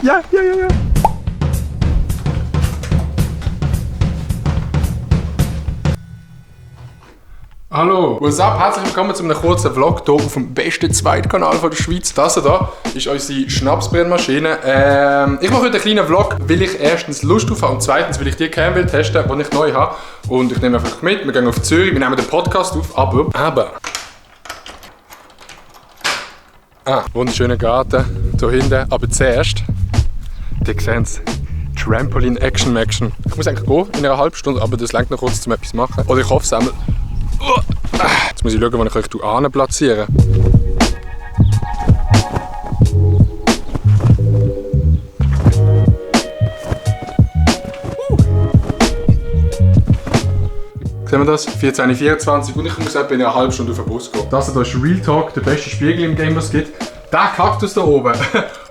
Ja. Hallo, what's up? Herzlich willkommen zu einem kurzen Vlog hier auf dem besten Zweitkanal der Schweiz. Das hier ist unsere Schnapsbrennmaschine. Ich mache heute einen kleinen Vlog, weil ich erstens Lust drauf habe und zweitens, weil ich die Cam will testen, die ich neu habe. Und ich nehme einfach mit, wir gehen auf Zürich, wir nehmen den Podcast auf, aber... wunderschöner Garten hier hinten, aber zuerst, ihr seht es, Trampoline Action. Ich muss eigentlich gehen in einer halben Stunde, aber das reicht noch kurz, um etwas zu machen. Oder ich hoffe es einmal. Jetzt muss ich schauen, wo ich euch hier platziere. Sehen wir das? 14:24 und ich muss etwa in einer halben Stunde auf den Bus gehen. Das hier ist Real Talk, der beste Spiegel im Game, was es gibt. Der Kaktus da oben,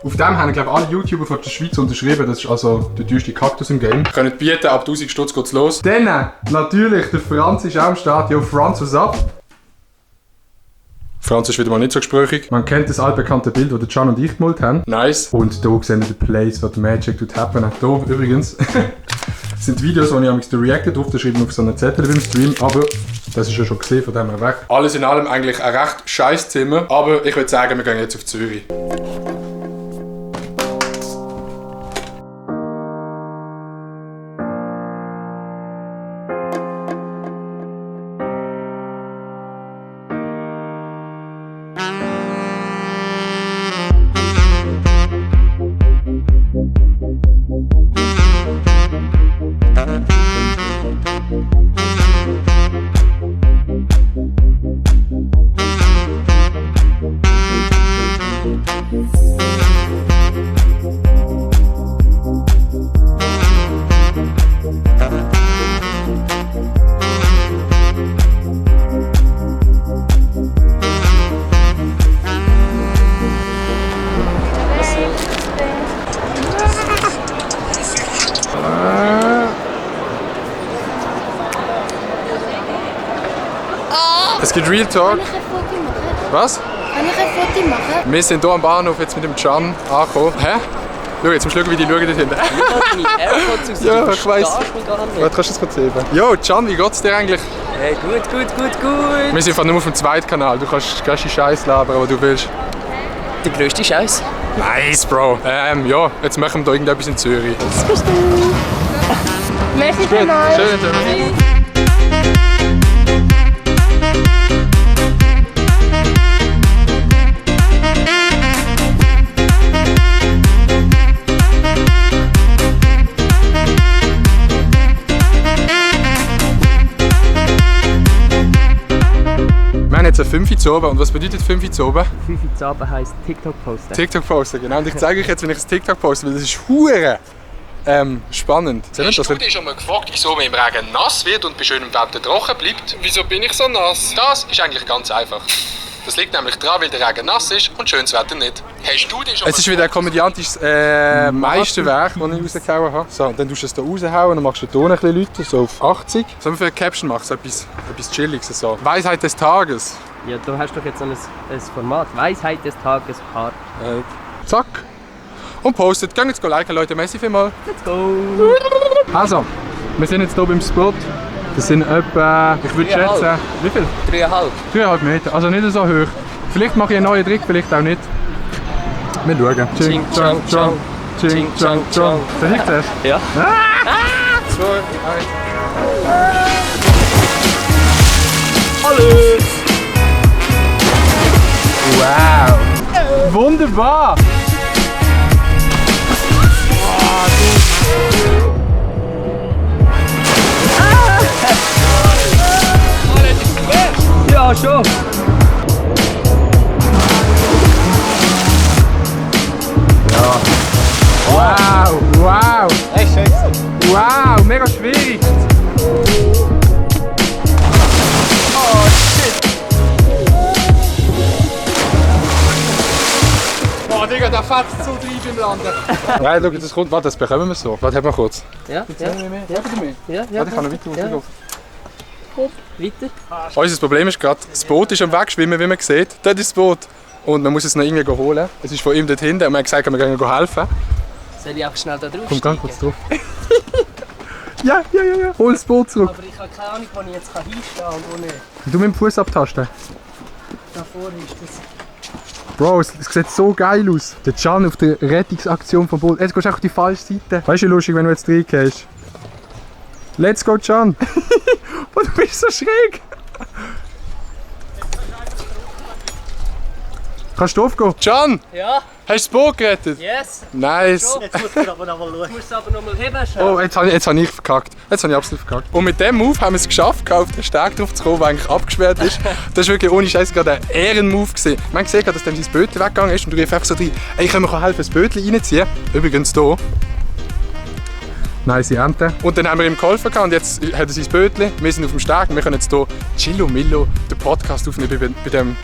auf dem haben, glaube ich, alle YouTuber von der Schweiz unterschrieben. Das ist also der teuerste Kaktus im Game. Könnt bieten, ab 1000 Stutz geht's los. Dann, natürlich, der Franz ist auch am Start. Yo, Franz, was ab? Franz ist wieder mal nicht so gesprächig. Man kennt das altbekannte Bild, das Can und ich gemalt haben. Nice. Und hier sehen wir den Place, where the magic tut happen. Hier übrigens sind Videos, wo ich reacted drauf geschrieben auf so einen Zettel beim Stream, aber das ist ja schon gesehen, von dem her weg. Alles in allem eigentlich ein recht scheiß Zimmer, aber ich würde sagen, wir gehen jetzt auf Zürich. Es gibt Real Talk. Kann ich ein Foto machen? Was? Kann ich ein Foto machen? Wir sind hier am Bahnhof jetzt mit dem Can angekommen. Hä? Schau, jetzt musst du schauen, wie die schauen dort hinten. Ja, ich weiss. Warte, kannst du das kurz sehen? Jo, Can, wie geht's dir eigentlich? Hey, gut. Wir sind nur auf dem Zweitkanal. Du kannst die Scheiß labern, was du willst. Der grösste Scheiß. Nice, Bro. Ja, jetzt machen wir da irgendetwas in Zürich. Das bist du. Merci vielmals. Schön. Wir haben jetzt eine 5 zu oben. Und was bedeutet 5 zu oben? 5 zu Abend heisst TikTok posten. TikTok posten, genau. Und ich zeige euch jetzt, wenn ich ein TikTok poste, weil das ist hure spannend. Hast du dich schon mal gefragt, wieso man im Regen nass wird und bei schönem Wetter trocken bleibt? Wieso bin ich so nass? Das ist eigentlich ganz einfach. Das liegt nämlich daran, weil der Regen nass ist und schönes Wetter nicht. Hast du dich schon Es ist wieder ein komödiantisches Meisterwerk, das ich rausgehauen habe. So, und dann tust du es hier raushauen und machst den Ton ein bisschen lauter, so auf 80. So für eine Caption machst du etwas Chilliges. So. Weisheit des Tages. Ja, du hast doch jetzt so ein Format. Weisheit des Tages, Paar. Zack. Und postet. Geht jetzt liken, Leute. Merci vielmals. Let's go! Also, wir sind jetzt hier beim Spot. Das sind etwa, ich würde schätzen, wie viel? 3,5. 3,5 Meter, also nicht so hoch. Vielleicht mache ich einen neuen Trick, vielleicht auch nicht. Wir schauen. Ching, chang, chang. Ching, chang, chang. Soll ich zuerst? Ja. 2, 1. Hallo! Wow! Wunderbar! Ja, schon! Wow! Hey, scheiße! Wow! Mega schwierig! Oh, shit! Boah, Digga, da fährt es so rein beim Landen. Nein, schau, das kommt. Warte, das bekommen wir so. Warte, halt mal kurz. Ja? Ja. Warte, ich kann noch weiter runtergehen. Weiter? Unser Problem ist gerade, das Boot ist am Wegschwimmen, wie man sieht. Dort ist das Boot. Und man muss es noch irgendwie holen. Es ist von ihm dort hinten und wir haben gesagt, wir gehen helfen. Soll ich auch schnell da drauf Komm, steigen? geh kurz drauf. Ja. Hol das Boot zurück. Aber ich habe keine Ahnung, wo ich jetzt hinstehen kann und wo nicht. Du mit dem Fuß abtasten. Da vorne ist das. Bro, es sieht so geil aus. Der Can auf der Rettungsaktion vom Boot. Jetzt gehst du auch auf die falsche Seite. Weißt du, wie lustig, wenn du jetzt reingehst? Let's go, Can! Oh, du bist so schräg! Kannst du aufgehen? Can! Ja, Hast du das Boot gerettet? yes. Nice! Jetzt musst du aber noch mal schauen. Du musst es aber noch mal heben. Oh, jetzt habe ich verkackt. Jetzt habe ich absolut verkackt. Und mit dem Move haben wir es geschafft, auf den Steg drauf zu kommen, der eigentlich abgesperrt ist. Das war wirklich ohne Scheiß gerade ein Ehrenmove gewesen. Man hat gesehen, dass dem sein Bötchen weggegangen ist und du riefst einfach so rein, ey, können wir helfen, das Bötchen reinziehen? Übrigens hier. Nice Ente. Und dann haben wir ihm geholfen und jetzt hat er sein Bötchen. Wir sind auf dem Steg und wir können jetzt hier Chillo Millo den Podcast aufnehmen bei dem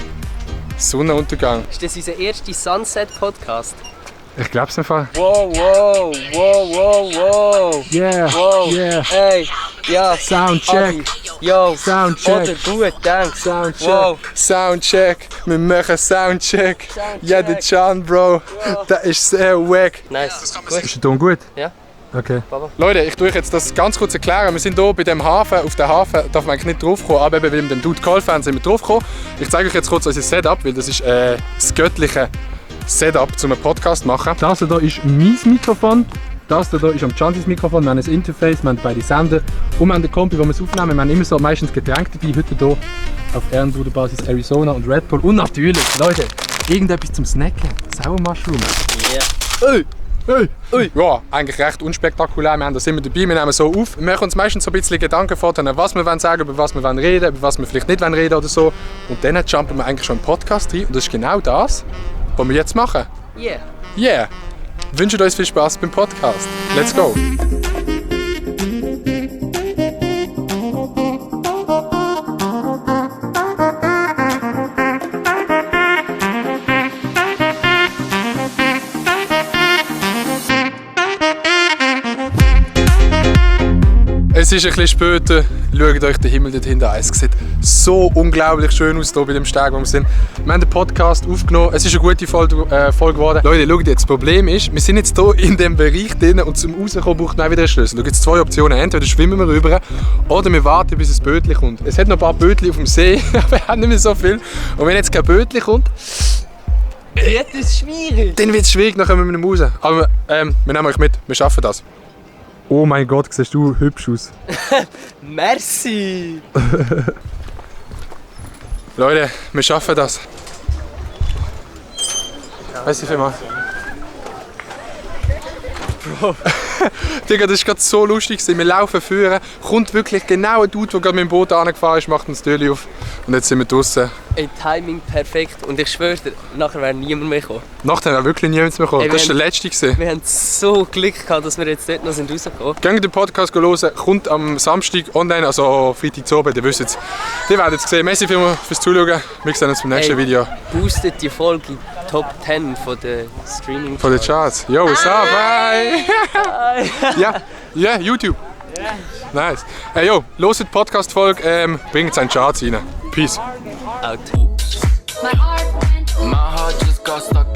Sonnenuntergang. Ist das unser erster Sunset-Podcast? Ich glaube es im Fall. Wow. Yeah, Wow. yeah. Hey, ja. Soundcheck. Adi. Yo. Soundcheck. Oder gut, thanks. Soundcheck. Wow. Soundcheck. Wir machen Soundcheck. Soundcheck. Ja, der Can, Bro. Der ist sehr wack. Nice. Gut. Ist der Ton gut? Ja. Okay. Baba. Leute, ich tue euch jetzt das ganz kurz erklären. Wir sind hier bei dem Hafen. Auf den Hafen darf man eigentlich nicht draufkommen, aber eben, weil wir dem Dude geholfen haben, sind wir draufgekommen. Ich zeige euch jetzt kurz unser Setup, weil das ist das göttliche Setup, um einen Podcast zu machen. Das hier ist mein Mikrofon. Das hier ist am Can sein Mikrofon. Wir haben ein Interface, wir haben beide Sender und wir haben den Kompi, wo wir es aufnehmen. Wir haben immer so meistens Getränke dabei. Heute hier auf Ehrenbruderbasis Arizona und Red Bull. Und natürlich, Leute, irgendetwas zum Snacken. Sauermushroom. Yeah. Hey. Ja, eigentlich recht unspektakulär. Wir haben das immer dabei, wir nehmen so auf. Wir machen uns meistens so ein bisschen Gedanken vor, was wir sagen, über was wir reden, über was wir vielleicht nicht reden oder so. Und dann jumpen wir eigentlich schon in den Podcast rein. Und das ist genau das, was wir jetzt machen. Yeah. Yeah! Wünscht euch viel Spaß beim Podcast. Let's go! Es ist ein bisschen später, schaut euch den Himmel dort hinten an. Es sieht so unglaublich schön aus hier bei dem Steg, wo wir sind. Wir haben den Podcast aufgenommen, es ist eine gute Folge geworden. Leute, schaut jetzt, das Problem ist, wir sind jetzt hier in diesem Bereich drin und zum Rauskommen braucht man auch wieder einen Schlüssel. Da gibt es zwei Optionen, entweder schwimmen wir rüber oder wir warten, bis ein Bötchen kommt. Es hat noch ein paar Bötchen auf dem See, aber wir haben nicht mehr so viel. Und wenn jetzt kein Bötchen kommt, Wird es schwierig? dann wird es schwierig, dann kommen wir nicht mehr raus. Aber wir nehmen euch mit, wir schaffen das. Oh mein Gott, siehst du hübsch aus. Merci. Leute, wir schaffen das. Weißt du vielmals? Bro. Digga, das war gerade so lustig. Wir laufen führen, kommt wirklich genau ein Dude, der gerade mit dem Boot angefahren ist, macht uns die Tür auf und jetzt sind wir draußen. Ey, Timing perfekt. Und ich schwöre dir, nachher wäre niemand mehr gekommen. Nachher war wirklich niemand mehr gekommen. Ey, Das war der letzte gewesen. Wir haben so Glück gehabt, dass wir jetzt dort noch sind rausgekommen. Geht den Podcast hören, kommt am Samstag online, also Freitag zu Abend, ihr wisst es. Die werdet es sehen. Merci vielmals fürs Zuschauen. Wir sehen uns beim nächsten Video. Boostet die Folge in die Top 10 von der Streaming. Von den Charts. Yo, what's up? Bye! Ja, YouTube. Nice. Yo, hört die Podcast-Folge, bringt es einen Charts rein. Peace. Out. My heart just got stuck